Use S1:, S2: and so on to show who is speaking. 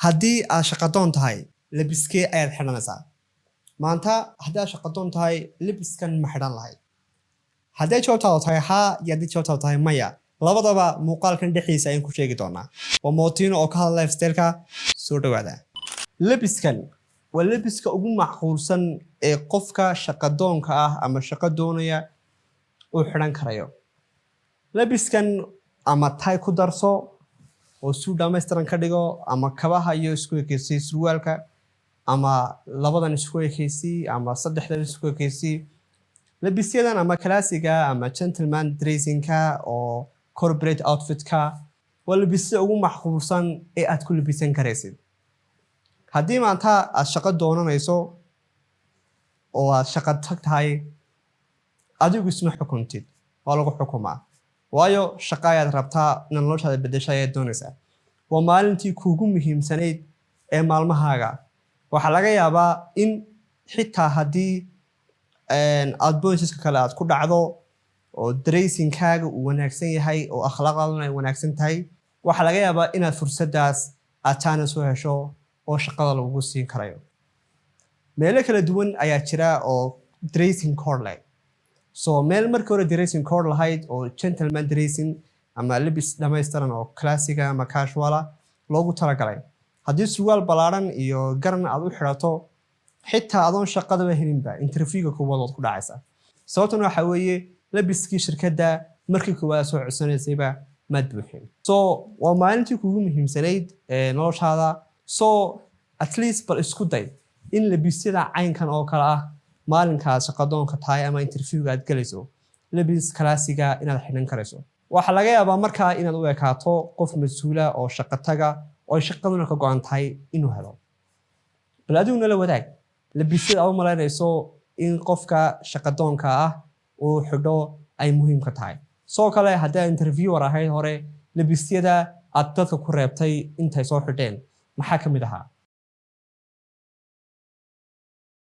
S1: Haddii aad shaqadoon tahay, lebiskee ayaad xidhanaysaa maanta? Haddii aad shaqadoon tahay, lebiskan ma xidhan lahayd? Haddii jawaabtaadu tahay haa iyo haddii jawaabtaadu tahay maya, labadaba muuqaalkan dhexdiisa ayaan ku sheegi doonaa. Waa Mootino oo ka hadla lifestyleka. Soo dhawaada. Lebiskan waa lebiska ugu macquulsan ee qofka shaqadoonka ah ama shaqo doonaya uu xidhan karayo. Lebiskan ama tie ku darso oo suit dhammaystiran ka dhigo, ama kabaha iyo isku ekeysay surwaalka, ama labadan isku ekeysii, ama saddexdan isku ekeysii. Lebisyadan ama classiga ama gentleman dressingka oo corporate outfitka waa lebisya ugu macquulsan ee aad ku lebisan karaysid haddii maanta aad shaqo doonanayso oo aad shaqo tag tahay. Adigu isma xukuntid, waa lagu xukumaa, waayo shaqo ayaad rabtaa inaad noloshaada bedesho ayaad doonaysaa. Waa maalintii kuugu muhiimsanayd ee maalmahaaga. Waxaa laga yaabaa in xitaa haddii aad pointska kale aad ku dhacdo oo dressingkaaga uu wanaagsan yahay oo akhlaaqdaaduna ay wanaagsan tahay, waxaa laga yaabaa inaad fursaddaas aad chance u hesho oo shaqada lagugu siin karayo. Meelo kala duwan ayaa jira oo dressing code leh. So meel markii hore dressing code lahayd oo gentleman dressing ama lebis dhammaystiran oo classiga ama casuala loogu talagalay, haddii surwaal ballaaran iyo garan aad u xidhato, xitaa adoon shaqadaba helinba, interviewga koowaad waad ku dhacaysaa. Sababtan waxaa weeye labiskii shirkadda markii koowaad soo codsanaysayba maad buuxin. So waa maalintii kugu muhiimsanayd ee noloshaada. So at least bal isku day in labisyada caynkan oo kale ah maalinkaad shaqadoonka tahay ama interviewga aad galayso, labis classiga inaad xidhan karayso. Waxaa laga yaabaa markaa inaad u ekaato qof mas-uula oo shaqo taga oo ay shaqaduna ka go-an tahay inuu helo. Bal adiguna la wadaag labisyada aad u malaynayso in qofka shaqadoonka ah uu xidho ay muhiimka tahay. Sidoo kale, haddii aad interviewer ahayd hore, labisyada aad dadka ku reebtay intay soo xidheen maxaa ka mid ahaa?